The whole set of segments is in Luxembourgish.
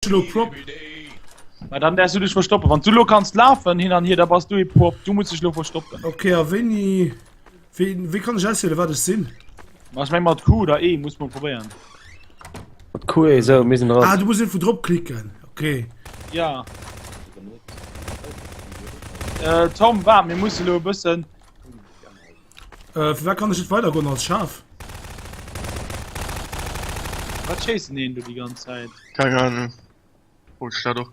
Elo Prop. Ma dann däerfs du dech verstoppen. Wann du lo kanns lafen hin an hier, da bass du ee Prop. Du muss dech lo verstoppen. Okay, a wéini wéi wéi kann ech auswielen wat ech sinn? Ma ech meng mat Q oder E muss mol probéieren. Mat Q, E, sou, mir sinn dran. Ah, du muss irgendwou drop klicken. Okay. Ja. Äh, Tom, waart, mir musse lo e bëssen. Äh, firwat kann ech net weidergoen als Schaf? Wat schéissen een do déi ganz Zäit? Keng Ahnung. Wollt ech dat och.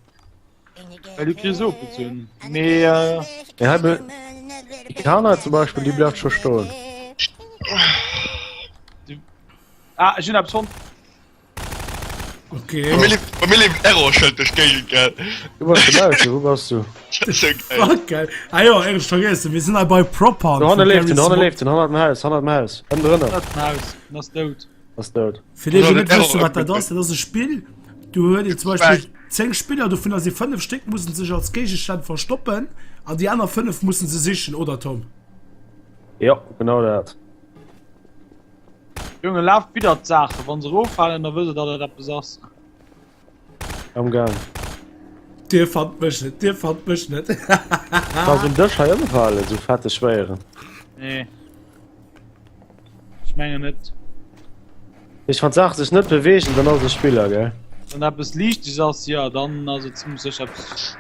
Well du kriss ofgezunn. Mee äh, Ja, hei be- Die Kana zum Beispiel, die bleibt schon stoen. ah, ech hunn eppes fonnt. Okay. Bei mir leeft, bei mir leeft Error-Schëld duerch d'Géigend, gell? Du bass de Maus, wo bass du? Das ist so geil. Fuck, geil. Ah jo, ech vergessen, mir sinn hei bei Prop Hunt. Do hanne vun leeft en, Garry's do hanne Mod. leeft en, hannert dem Haus, hannert dem Haus. Ënnen drënner. Dat Haus, den ass dout. Ass dout. Fir déi, Soll wou den net wëssen, Error wat dat ass, dat ass e Spill, do huet een zum Beispill 10 Spiller, dovunner si 5 Stéck mussen sech als Géigestänn verstoppen an déi aner 5 mussen se sichen, oder Tom? Jo, genau dat. Jonge laaft widder d'Saachen, wann se eroffalen, da wësst der datt et eppes ass. Am Gang. Dir fannt mech net, dir fannt mech net. Ka sou en Dësch hei ëmfalen, sou fetteg schwéieren? Nee. Ech mengen net. Ech wann d'Saache sech net beweegen, dann ass e Spiller, gell? Wann eppes liichteg ass, jo, dann ass et zimmlech sécher eppes.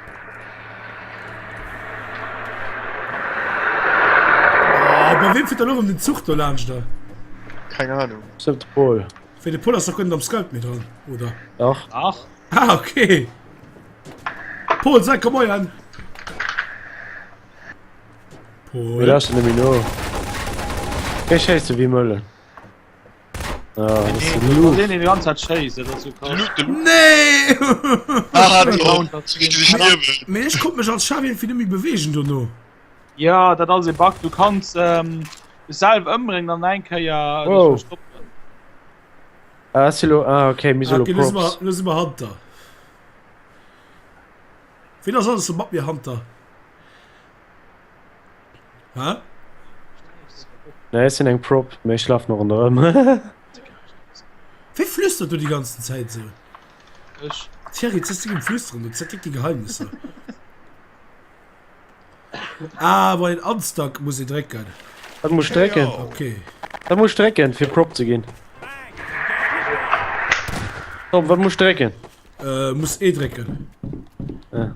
Oh, bei wem fiert da lo erëm den Zuch do laanscht da? Keng Ahnung. Bestimmt de Pol. Wéi de Pol ass doch guer net am Skype méi dran, oder? Dach. Dach. Ah, okay. Pol, sag komm moien. Mir Pol. lauschteren net méi no. Hie schéisst sou wéi Mëllen. Ah, das ist Nee, Loot. deen die ganze Zeit schéisst, dat ass so krass. Loot, de Loot. Nee! Ah, Tom, stierwen. Mee ech konnt mech als Schaf irgendwie net méi bewegen dono. Ja, dat ass e Bug. Du kanns ähm, dech selwer ëmbréngen an eng Kéier dech Wow. verstoppen. Ah, ass lo, ah, okay, mir si lo Okay, lo si mer, Props. lo si mer Hunter. Ween ass alles so mat mir Hunter? Hä? Nee, ech sinn eng Prop, mee ech lafen och ronderëm. Wee flüstert do déi ganzen Zäit esou? Ech. Thierry, jetzt ass deng um Flüsteren, du zertick déi Geheimnisser. Ah, bei den Unstuck muss ee drécken. Dat muss ech drécken. Okay. Dat muss ech drécken, fir Prop ze ginn. Tom, wat muss ech drécken? Äh, muss E drécken. Ja.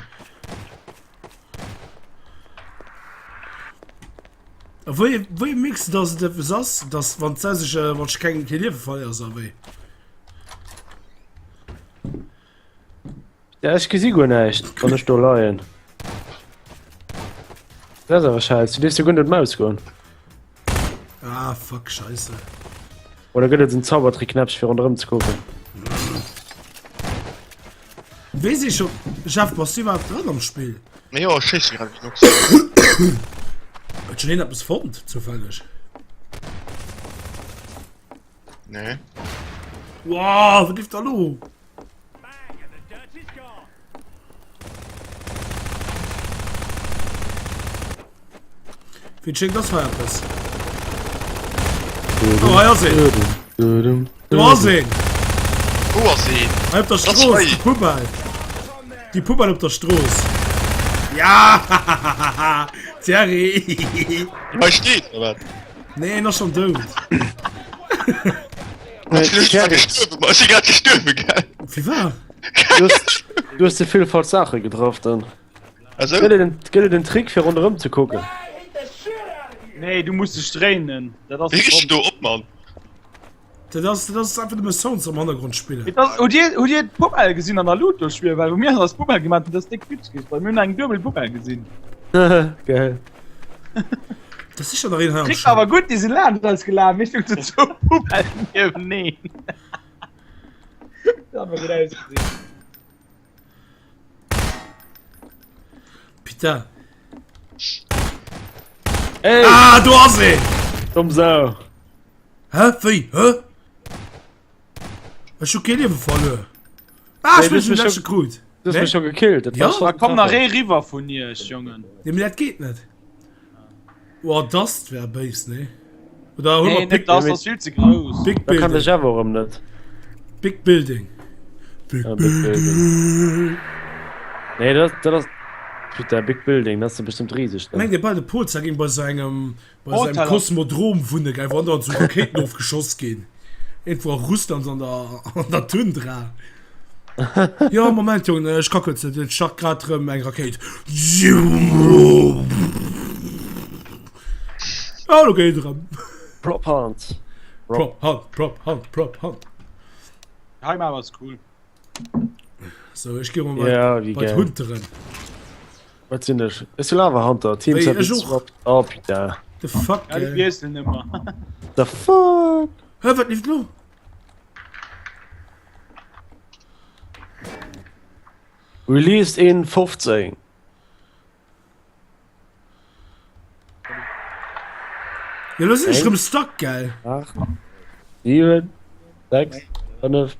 A wéi, wéi mierks du, dass et eppes ass, dass wann d'Sau sech, äh, wann ech keng, kee Liewe verléiers, a wéi? Ja, ech gesi guer näischt, wann ech do leien. Dat ass awer scheiss, du dierfs jo guer net d'Maus goen. Ah, fuck, scheisse. Oder gëtt et en Zaubertrick-Knäppche fir ronderëm ze kucken? Weess ee scho, Jeff, bass du iwwerhaapt dran am Spill? Nee, jo, ech schéisse grad wéi en Ochs. Huet schon een eppes fonnt, zoufälleg? Nee. Wow, wat leeft da lo? Wéi schéngt ass hei eppes. Oh, hei ass een. Do ass een. Wou ass een? Hei op der Strooss, déi Poubelle. Déi Poubelle op der Strooss. Ja! Thierry! Hei steet, oder wat? Nee, en ass schon dout. Ech si grad gestuerwen, ech si grad gestuerwen, gell? Firwat? Du hues, du hues ze vill falsch Saache getraff dann. Also? Gëtt et en, gëtt et en Trick fir ronderëm ze kucken? Nee, du muss dech dréinen. Dat ass Wéi de richteg Grond. do op, Mann? Dat ass, dat ass einfach nëmme Sounds am Hannergrond spillen. Et ass, hutt Dir, hutt Dir d'Poubelle gesinn an der Luut do schwiewen? Well bei mir ass d'Poubelle gemaach, dat ass déck witzeg gewiescht, well mir hunn eng duebel Poubelle gesinn. Geil. Dat ass sicher nach een hei am Trick war awer Shop. gutt, déi sinn laanscht eis gelaf, mir stoungen zu zwou Poubellen nieweneen. Dat hat awer gutt ausgesinn. Putain. Ey! Ah, do ass een! Domm Sau. Hä? Wéi? Hä? Ech hu kee Liewe verluer. Ah, ech Nee, du hunn hues den mech leschte scho- krut. Du hues Nee? mech scho gekillt. Dat Ja? war schon Da komm nach Treffer. ee riwwer vun iech, Jongen. Nee, mee dat geet net. Oh, Dust wär béis, nee? Oder hu Nee, mer net Big, Dust, ass vill ze grouss. Big Da kann Building. ech awer erëm net. Big Building. Big Ja, Big Building. Building. Nee, dat, dat ass. Putain, Big Building, dat ass bestimmt rieseg dann. Mengt Dir bal de Polzer géing bei sou engem bei sou engem Hotel. Kosmodrom wunne gell, wou andauernd sou Rakéiten ofgeschoss ginn. Irgendwou a Russland an der an der Tundra. Jo, Moment Jongen, ech ka kuerz net, et start grad rëm eng Rakéit. Ah, lo geet et erëm. Prop Hunt. Prop Hunt, Prop Hunt, Prop Hunt. Hei maache ass cool. So, ech gi rëm bei, Ja, wéi bei geil. d'Hunteren. Wat sinn ech? Ech sinn Lava Hunter. Teams Wéi, have ech been och. swapped. Oh putain. The fuck, Ja, déi gell. wiesselen ëmmer. The fuck? Hä, wat leeft lo? Released in 15. Ja, lo sinn ech rëm stuck, gell. 8, 7, 6, 5.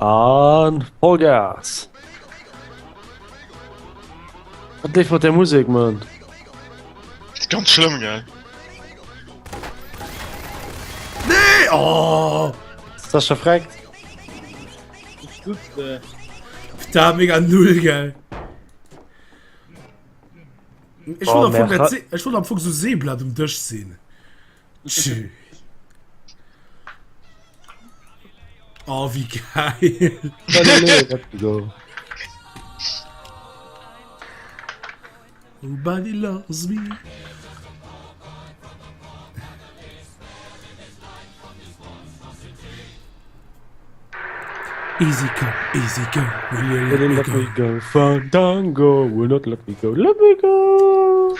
An Vollgas. Wat leeft mat der Musek, Mann? Ist ganz schlimm, gell? Nee! Oh! Ist das schon freckt? Da mega null, gell? Ich wollte am Fong, oh, ich wollte am Fong so Seeblatt um Dësch sinn. Tschüss. Oh, wie geil. Nobody loves me. Easy come, easy go, will you let, me, let go? me go? Fandango will not let me go, let me go.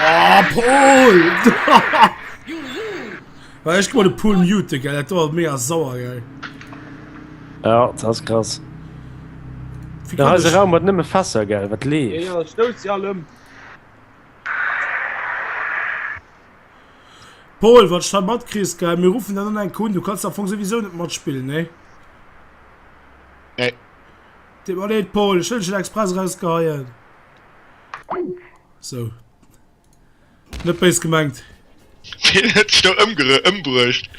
Oh, Paul! Well ech wollt de Pool muten, gell? Dat do ass mega sauer, gell? Ja, dat ass krass. Da hei ass e Raum mat nëmme Fässer, gell? Wat leeft? Jo, jo, stouss si all ëm. Paul, wann s de matkriss, gell, mir ruffen dann an eng Kun, du kanns am Fong souwisou net matspillen, nee? Nee. Deet mer leed, Paul, ech wëll dech net express erausgeheien. Sou. Net béis gemengt. Ween huet sech do ëmgere ëmbruecht?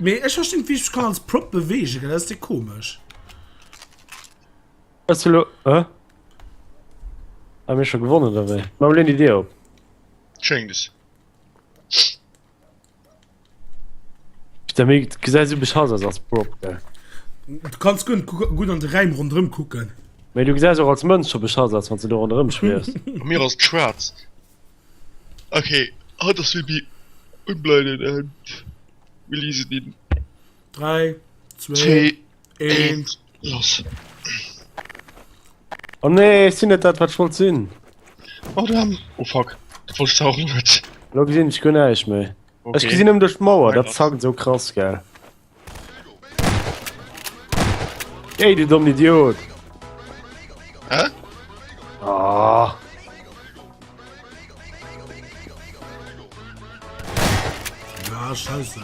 Mee ech verstinn net wéi ech mech kann als Prop beweegen, dat ass dir komesch. Hues du lo hä? Hu mir scho gewonnen oder wéi? Ma leen déi Dier op. Schéngt es. Putain, mee et gesäit esou beschass aus als Prop, gell? Du kanns gutt gutt an de Räim ronderëm kucken. Mee du gesäis och als Mënsch scho beschass aus, wann s de do ronderëm schwiefs. Bei mir ass et schwaarz. Ok, Hunters will be unblinded and released in 3, 2, 2, 1. 1, lass. Oh nee, ech sinn net dat wat ech wollt sinn. Oh damn. Oh fuck, dat wollt ech zwar och net. Lo gesinn ech guer näischt méi. Okay. Ech gesinn nëmmen duerch d'Mauer, dat Mein zackt esou krass, gell. Géi, du dommen Idiot! Hä? Ah. Ah, scheiße.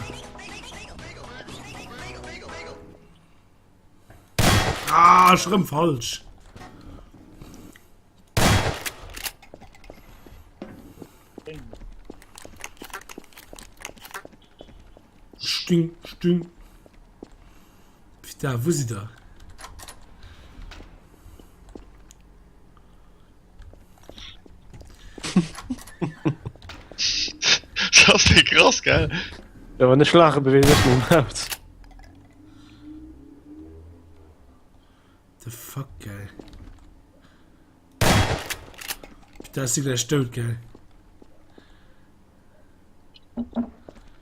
Ah, ech rëm falsch. Sting, sting. Putain, wou sidd der? Das ass dee krass, gell? Ja, wann ech laache beweegt ech meng Maus. The fuck, gell? Putain, ech si gläich dout, gell?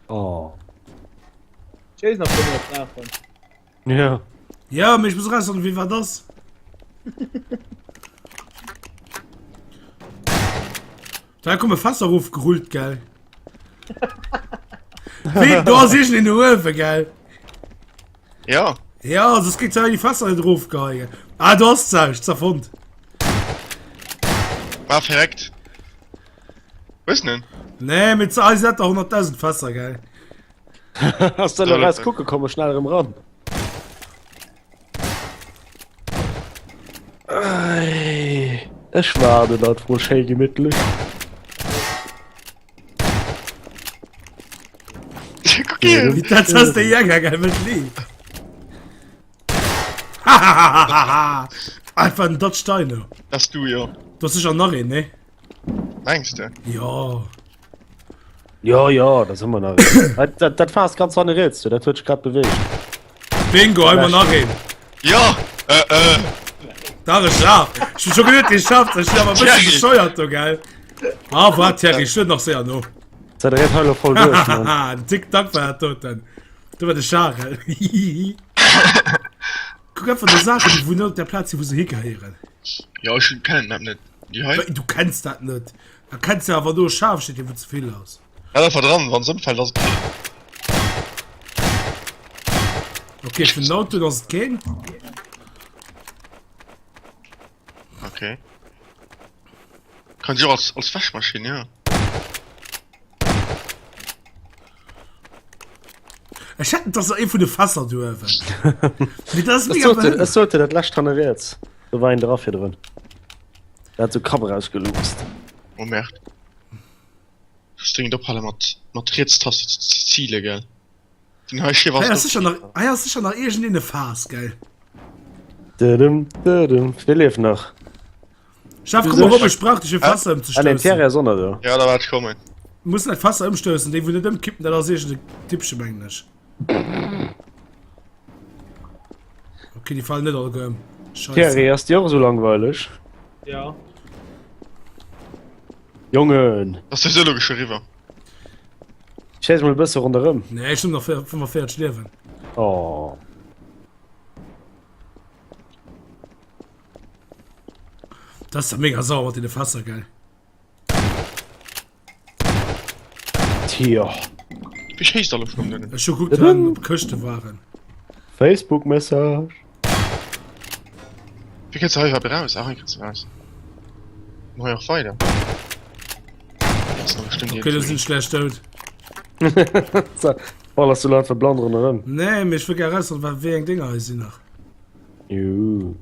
Oh. Schéiss nach vun op Laachen. Ja. Ja, mee ech muss rausfannen, wéi wat ass. Da komme Fässer erofgerullt, gell? Wéi, do ass iergendeen uewe, gell? Ja. Ja, soss kritt se déi Fässer net erofgeheien. Ah, do ass se, ech zerfonnt. War verreckt. Hues den? Nee, mee ze eis hat der 100.000 Fässer, gell? Ass der lo raus kucke komm, schnell erëm ran. Ei, ech waarden einfach mol schéi gemittlech. Guck hier. Wie dat ass de Jäger geil mit lieb. Hahaha. Einfach en Dutch Dino. Das du jo. Du hast sicher nach een, ne? Mengs de? Ja. Jo, jo, da si mer nach een. Dat, dat, dat Faass ganz hanne riets, du, dat huet sech grad beweegt. Bingo, einmal nach een. Ja! Äh, äh. Da ist scharf. Ich bin schon gedacht, den schafft. Ich bin aber ein bisschen Thierry. bescheuert, du, geil. Ah, warte, Thierry, ich nach sehr no. Dat dreht hei lo voll duerch, Mann. Hahaha, den Tic-Tac war dat doten. Du war de Charel. Guck einfach die Sachen, die wo net op der Platz sind, wo se higeheieren. Ja, ich kennen dat net. Déi hei? Du kennst dat net. Da kennst du awer do scharf steht, wo ze vill ass. Halt einfach dran, wann se ëmfällt, ass et keen. Okay, vun den Autoen ass et keen. Okay. Kann si och als, als Wäschmaschinn, ja. Ech hätten dass ee vun de Fässer do uewen. Mee dat ass Ech mega sollte, behënnert. ech sollte dat lescht hanne riets. Do war een dra virdrun. Der hat sou Kapp erausgeluust. Oh merde. Ich muss dringend ophale mat, mat Rietstaste ze ziele, gell. Den hei Schiff Hei ass ass sicher nach, hei ass sicher nach iergendeen e Faass, gell? Dëdem, dëdem. Wie lieft nach? Chef, komm erop, ech brauch dech fir Fässer Ah nee, ëmzestoussen. Thierry ass och nach do. Ja, da waart ech kommen. Mir mussen dat Fässer ëmstoussen, déi wou net ëmkippen, dat ass iergend e Typpche, mengen ech. Okay, déi falen net alleguer ëm. Scheisse. Thierry, ass dir och esou langweileg? Ja. Jongen! Ass souwisou logesch eriwwer. Schéiss mol e bësse ronderëm. Nee, ech hunn nach 45 Liewen. Oh. Dat ass ja mega sauer mat deene Fässer, gell? Tjo. Wie schéisst alle vun dennen? Ech hu gekuckt, wat op Këschte waren. Facebook-Message. Wéi kënns de hei iwwerhaapt eraus? Ah, hei kënns de eraus. An hei och weider. Okay, do sinn ech gläich dout. Ballerst du lo einfach blann ronderëm? Nee, mee ech wëll gär erausfannen, wat wéi eng Dénger hei sinn nach. Juhu.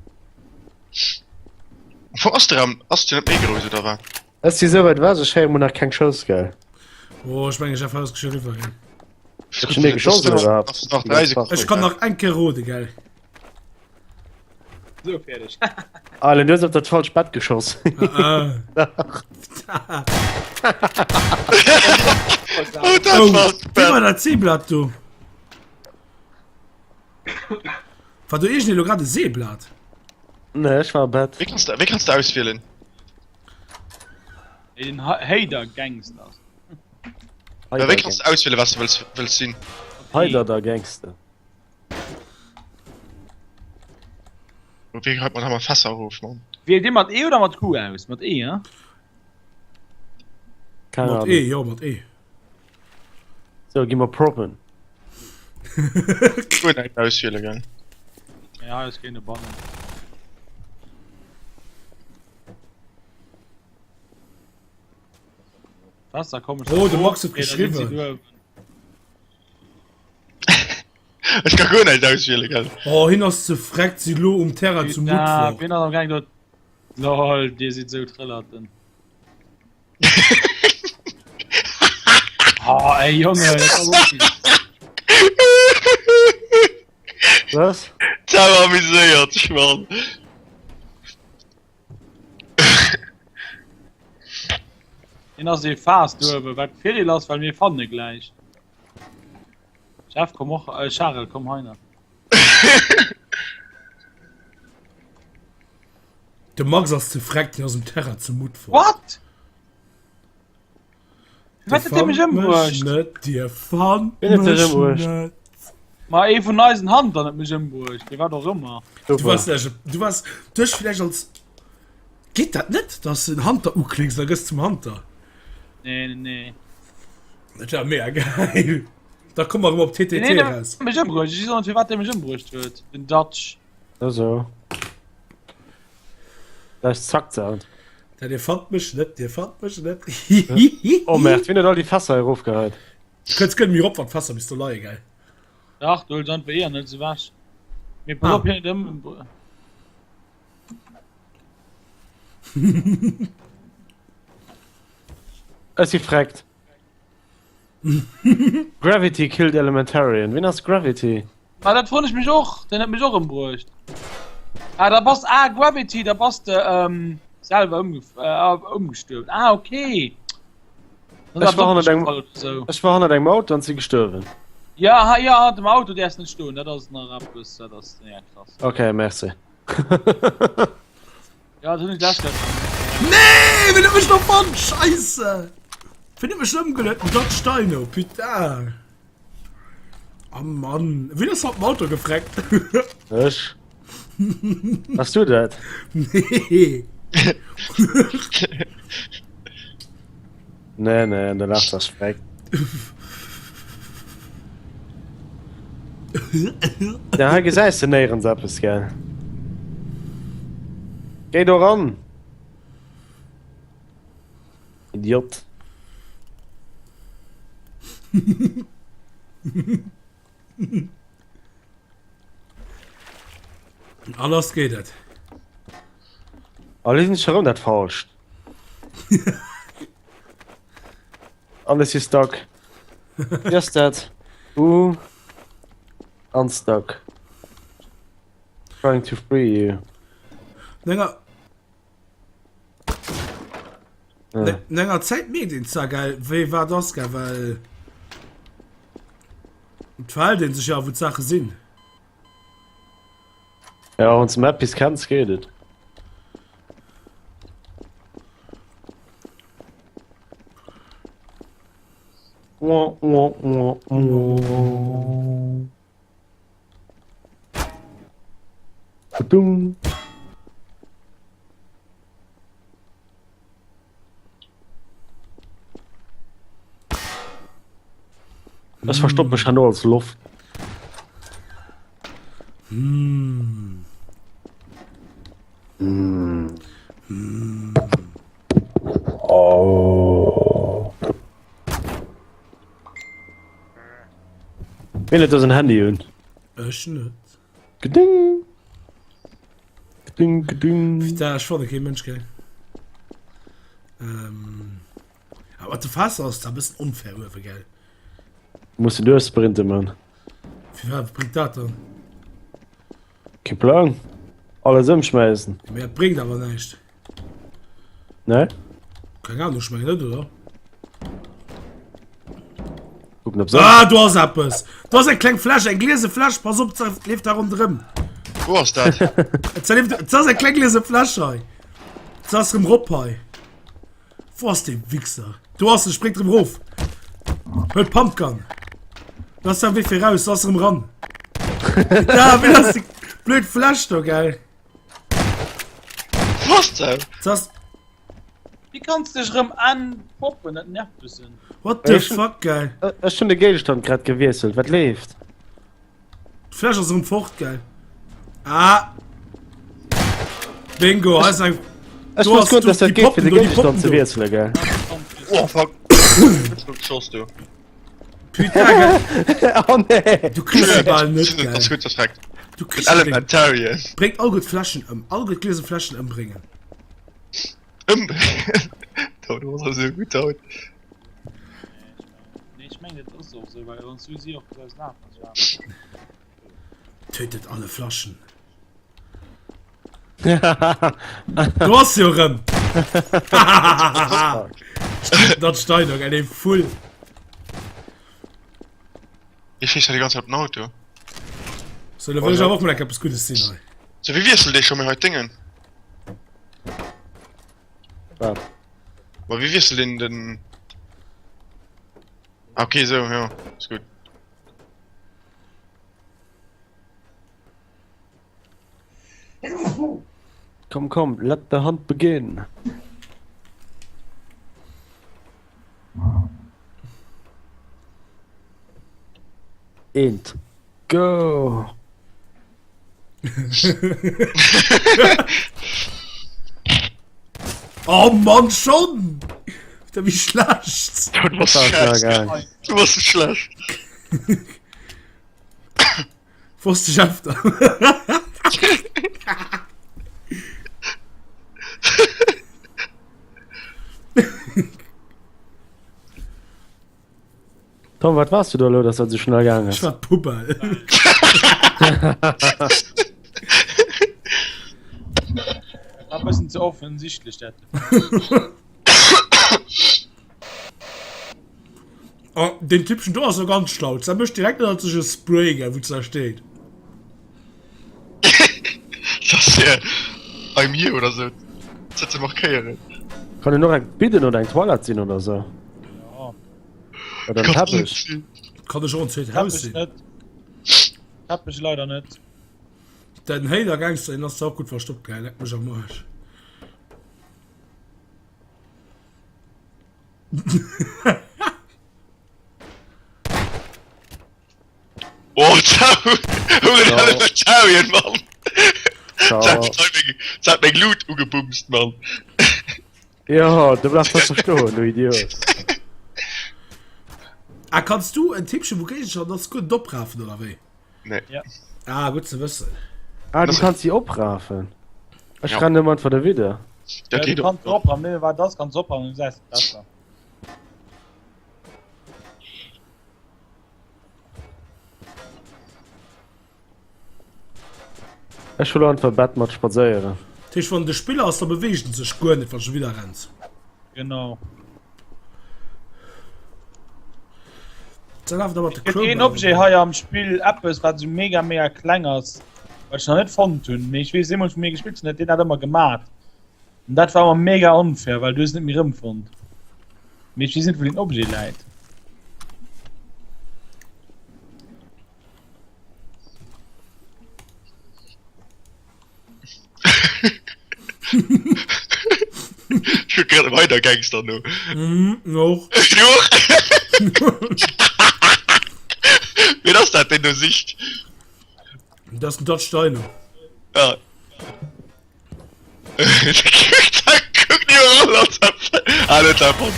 Wou ass de Raum? Ass den net méi grouss oder wat? Ech si sou wäit ewech, ech héiere mol nach keng Schëss, gell? Oh, ech mengen, ech F ass eriwwer, gell? Hues du mir geschoss iwwerhaapt? Nach 3 Sekunden. Ech kann nach eng Kéier rode, gell? So, fäerdeg. Alain, du hues op dat falscht Bett geschoss. Ah, ah. Oh, dat Oh, war wéi war dat Seeblat do? War do iergendee lo grad e Seeblat? Nee, ech war am Bett. Wéi kanns de, wéi kanns de auswielen? Den Hader Gangster. Wéi kanns de auswielen, wat du wëlls, wëlls sinn? Heider der Gangster. Wéi geheit man hammer Fässer erof, Mann? Wielt dir mat E oder mat Q aus? Mat E, hein? Keine Mat Ahnung. E, jo, mat E. So, gi mer proppen. Guer näischt auswielen, gell? Ja, ech ginn de bannen. Was, da komm ich Oh, de Max huet geschriwwen. Ech ka guer näischt auswielen, gell? Oh, hien ass ze freckt, si lo um Terrain zu Ja, Mutfert. bin ass am Gang dort. Lol, dir sidd sou Trëllerten. Oh, ey, Junge, das war wirklich. Was? Sau amüséiert, Schwann. Hien ass ee Faass duerwe, wat Virdeel ass, well mir fanne gläich. Jeff, komm och, äh, Charel, komm heiner. De Max ass ze freckt, hien ass um Terrain zu Mutfert. What? Wat huet dee mech ëmbruecht? Net, Dir fannt Wien huet dech mech ëmbruecht? net. Ma ee vun eisen Hunter huet mech ëmbruecht, dee wat och ëmmer. Du warst vläicht, du warst, du hues vläicht als, geet dat net, dass du en Hunter uklicks, da gëss zum Hunter? Nee, nee, nee. Dat war mega geil. Da komm mer erëm op TTT Deen een raus. huet mech ëmbruecht, ech weess och net firwat dee mech ëmbruecht huet, den Dutch. Also. Vläicht zackt se alt. Ja, dir fannt mech net, dir fannt mech net. Oh Merd, wien huet all déi Fässer erofgeheit? Du kënns gënn mir op, wann d'Fässer bis do leie, gell? Dach, du huels einfach ee an hëls ewech. Mee pass Ah. op, hien huet ëm. Ech si freckt. Gravity killed Elementarian. Wien ass Gravity? Ah, dat froen ech mech och. Den huet mech och ëmbruecht. Ah, da bass ah, Gravity, da bass de ähm, selwer ëmgef äh, ëmgestuerwen. Ah, okay. Ech war hannert engem, ech war hannert engem Auto an si gestuerwen. Ja, ha, ja, hannert dem Auto däerfs net stoen. Dat ass nach eppes, dat ass ja krass. Okay, merci. Ja, dat hunn ech d'lescht Kéier schon. Nee, wien huet mech noch fonnt? Scheisse! Wien huet mech ëmgeluet? Den Dutch Dino, putain! Oh Mann, wien ass haut dem Auto gefreckt? Ech. Bass du dat? Nee. Nee, nee, de Lars ass freckt. Ja, hei gesäis de néierens eppes, gell? Géi do ran! Idiot. A lass geet et. A lesen ech erëm dat falscht. Alles is stuck. Wie ass dat? U unstuck. Trying to free you. Enger No enger Zäit mierkt een zwar gell wéi wat ass gell, well et verhält een sech jo wou d'Saache sinn. Ja wann s de Mappis kenns geet et. Badum. Ech verstopp mech herno als Loft. Mm. Mm. Oh. Wien huet do säin Handy un? Ech net. Geding. Geding, geding. Putain, ech fanne kee Mënsch, gell. Ähm, awer mat de Fässer ass da bëssen onfair uewe, gell. Muss de duerchsprinten, Mann. Firwat, wat bréngt dat dann? Kee Plang. Alles ëmschmäissen. Mee dat bréngt awer näischt. Nee? Keng Ahnung, ech mengen net, oder? Gucken, ob se. Ah, do ass eppes! Do ass eng kleng Fläsch, eng gliese Fläsch, pass op, ze leeft da ronderëm. Wo ass dat? Ze leeft, ze ass eng kleng gliese Fläsch hei. Ze ass rëm rop hei. Wo ass dee Wichser? Do ass en, spréngt rëm rof. Huel d'Pumpgun. Da ass am Wee fir raus, da ass rëm ran. Da, wéi ass déi blöd Fläsch do, gell? Was denn? Das Wie kannst du dich rem anpoppen? Dat nervt bëssen. What the Ech- fuck, geil. Ech hunn de Géigestand grad gewiesselt. Wat leeft? D'Fläsch ass erëm fort, geil. Ah! Bingo, hei ass eng. Ech Do wosst ass guer net, du- dass dat die geet, Poppen fir de do, die Géigestand Poppen ze do. wiesselen, gell? Oh fuck. Schoss du. Putain, geil. Oh nee! Du kriss se bal net, Das geil. gut erschreckt. Du Den kriss se net. Elementarian. Bréngt all gutt Fläschen ëm. All gutt gliese Fläschen ëmbréngen. Ëmbréngen. Du ass also gutt haut. Nee, ich meng dat ass och sou, well sonst du si och gesäis lafen. Tötet alle Flaschen. Du ass jo rëm. Dat Steiner, gell, dee Vull. Ich schieß ja die ganze Zeit op den Auto. So, da wëll ech awer och mol eng eppes Guddes sinn hei. So, wéi wiesselt ee scho méi hei d'Déngen? Wat? Ma wéi wiesselt een den... Ah, okay, sou, jo, ass gutt. Komm, komm, let the hunt begin. Eent, go! Oh Mann, schon! Der wie schlecht! Du warst Das war schlecht. geil. Du warst schlecht. Wosst ich öfter. Tom, wat wars du do elo, dass dat esou schnell gaang Ech ass? war d'Poubelle. War e bëssen ze offensichtlech dat. Oh, den Typchen do ass jo ganz schlau. Der mécht direkt ënnert sech e Spray, gell, wou da steet. Das ist ja I'm here oder so. Dat ze markéieren. Kann en och eng Bidden oder eng Toilette sinn oder sou? Ja. Oder en Teppech? Kann ech och en zweet Haus Teppech sinn. net. Teppech leider net. Den Hater Gangster, den ass zwar och gutt verstoppt, gell, leck mech am Arsch. Oh, ciao! Ciao, Jen, Mann! Ciao. Das hat meng Loot ugebumst, Mann! Ja, du bleibst das verstoen, du Idiot. Ah, kannst du en Tippchen, wo Géigestand ass, gutt oprafen, oder wéi? Nee. Ja. Ah, gutt ze wëssen. Ah, du kanns sie oprafen. Ech Ja. renne ëmmer einfach derwidder. Dat Ja, geht du och. kannst oprafen, nee, wat das kannst oprafen, du säis besser. Ech hu lo einfach Bett mat spadséieren. Dat heescht, wann de Spiller ass, da beweegt en sech guer net, wann du wieder renns. Genau. Da lafen da mat de Gëtt een Crowbar Objet hei am Spill eppes wat sou mega mega kleng ass, wat ech nach net fonnt hunn, mee ech weess deemools wou mir gespillt hunn huet deen dat ëmmer gemat. An dat war ëmmer mega onfair, well du hues et net méi rëmfonnt. Mee ech weess net wou deen Objet läit. Ich guck gerade weiter Gangster no. Mhm, och. Du och? Wien ass dat, deen do sicht? Dat ass den Dutch Dino. Ja. Guck die all an. Ah, net davon.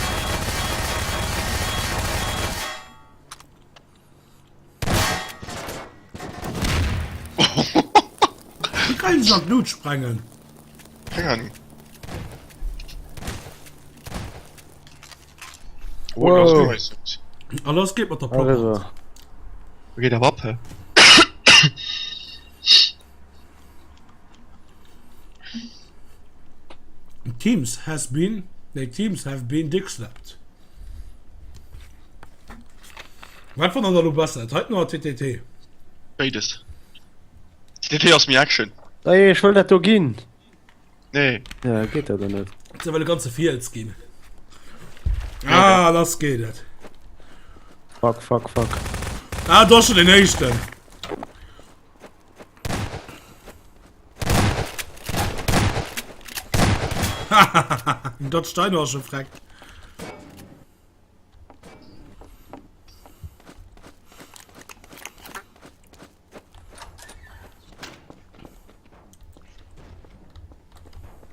Wie kann se an d'Lut sprengen? Keng Ahnung. Oh, Wow. wow. A los geet mat der Pop. Eriwwer. Geht aber ab, hä? Teams has been, nee, Teams have been dickslapped. Wat fannt der elo besser, dat heiten oder TTT? Béides. TTT ass méi Action. Ey, ech wëll dat do ginn. Nee. Ja, geet dat dann net? Se wëlle ganze Fiels ginn. Ah, lass geet et. Fuck, fuck, fuck. Ah, do ass schon den éischten. Dat Stein war schon freckt.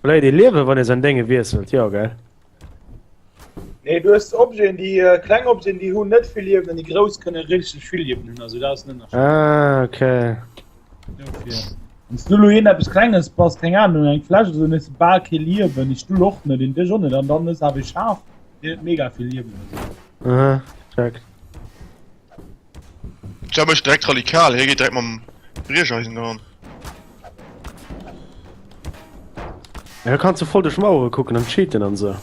Verléiert ee Liewen, wann ee säin Dénge wiesselt? Jo, gell? Nee, du hues Objeten, déi äh, kleng Objeten, déi hunn net vill Liewen an déi grouss kënne richteg vill Liewen hunn. Also dat ass den Ënnerscheed. Ah, okay. Dofir. Wann s du lo een eppes Klenges bass, keng Ahnung, eng Fläsch oder sou, dann hues du bal kee Liewen. Déi Stull och net, den Dësch och net an dann hues du awer e Schaf, deen huet mega vill Liewen oder sou. Aha, check. Tja mécht direkt radikal, hie geet direkt mam Briecheisen dran. Ja, da kanns du voll duerch Mauere kucken an cheaten an sou.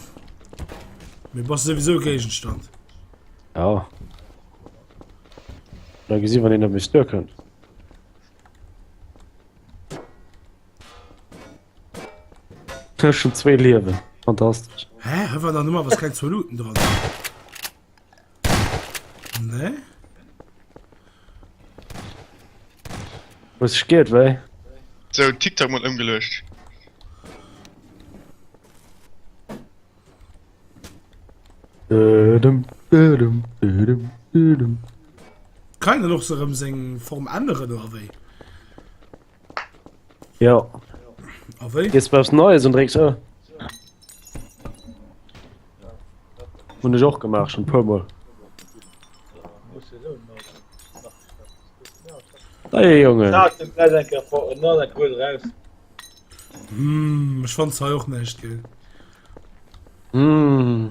Mee bass souwisou Géigenstand. Ja. Da gesi wann een op mech duerkënnt. Ech hunn zwéi Liewen. Fantastesch. Hä? Hei war dach normalerweis keng zwou Luuten dran. Nee? Hues dech geirrt, wéi? Sou, TikTok mol ëmgeluecht. Dödem, dödem, dödem, dödem. Kann een dann och se erëm seng Form änneren oder wéi? Jo. A wéi? Gees bei eppes Neies an drécks Ë. Hunn ech och gemaach schon puer mol. Hey Jongen. Hm, ech fand hei och näischt gell. Hm.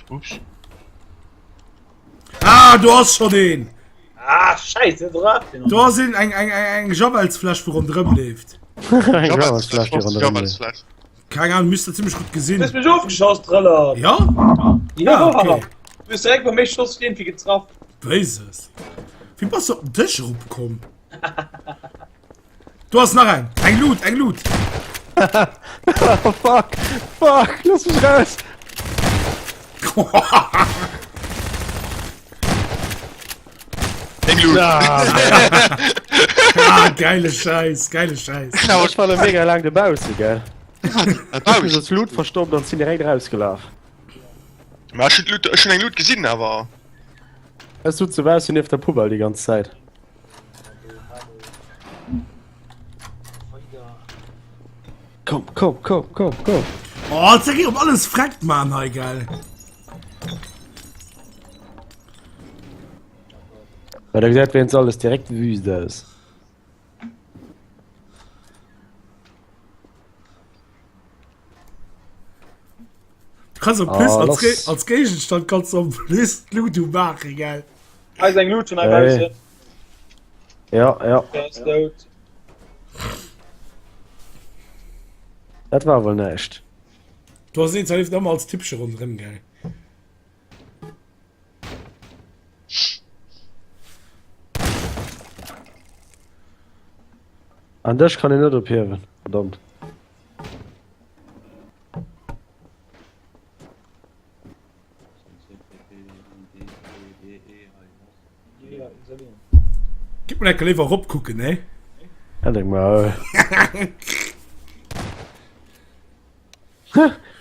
Ups. Ah, do ass schon een! Ah, scheiße, Do ass een, eng, eng, eng, eng Javelsfläsch, wou ronderëm leeft. Eng Javelsfläsch, déi ronderëm leeft. Keng Ahnung, misst der ziemlech gut gesinn. Du hues mech ofgeschoss, Drëller! Ja? Ja, Ah, okay. Du hues direkt bei méi Schoss irgendwie getraff. Wéises. Wéi bass du op den Dësch eropkomm? Do ass nach eng! Eng Loot, eng Loot! Oh, fuck! Fuck! Lass mech raus! Eng Loot! Ah, geile Scheiß, geile Scheiß. Ech war mega lang dobausse, gell? Ech hunn als Loot verstoppt an sinn direkt rausgelaf. Ma ech hunn d'Loot, ech hunn eng Loot gesinn, awer. Ech sutz dobaussen nieft der Poubelle déi ganz Zäit. Komm, komm, komm, komm, komm. Oh, jetzt sag ich, ob alles freckt, Mann, hei, geil. Well da gesäit wéinst alles direkt wüst aus. Du kannst en plus Ah, als, lass. Ge als Gegenstand kannst du en plus d'Ludo maachen, gell? Hei ass eng Loot schon hei Hey. baussen. Ja, ja, Der ass dout. dat war wuel näischt. Du hast een leeft ëmmer als Typche ronderëm, gell? An dech kann een net ophiewen, verdammt. Gib mal enke léiwer erop kucken, ne? Ja, denk mal.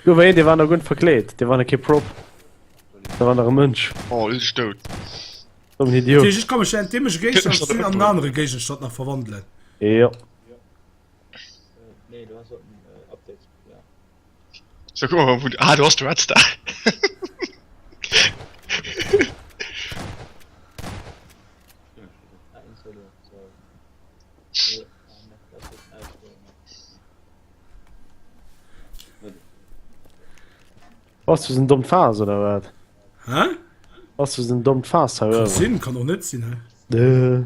Du war een, dee war nach gutt verkleet. Dee war nach kee Prop. Da war nach e Mënsch. Oh, elo sinn ech dout. Dummen Idiot. Ech kann mech en dämleche Géigestand an en anere Géigestand nach verwandelen. Jo. Nee, du hast Updates. Ja. So, guck mal, wo du. Ah, du hast du Redstone. Bass du en dommt Faass oder wat? Hä? Bass du en dommt Faass hei Kann uewen? sinn, kann och net sinn, hä? Äh.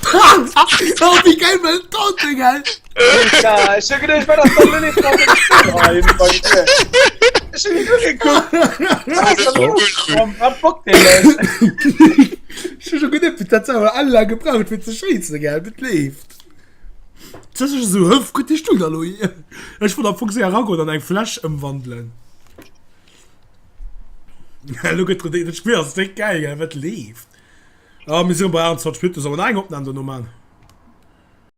Oh, wéi geil war dat denn, gell? Ja, ech hu geduecht, wat ass da lo nees mat dem Spill hei? Ech hu ni gekuckt. Wat ass da los? Wat bockt deen lech? Ech hu scho geduecht, dat awer all laang gebraucht fir ze schéissen, gell? Dat leeft. Dat ass esou, hëf, gutt, dee Stull da lo hier. Ech wollt am Fong séier eragoen an eng Fläsch ëmwandelen. Lo gëtt dat Spill ass déck geil, gell? Wat leeft? Ah, mir sinn bei 21 Minutten, soll mer nach eng Opnam dono man?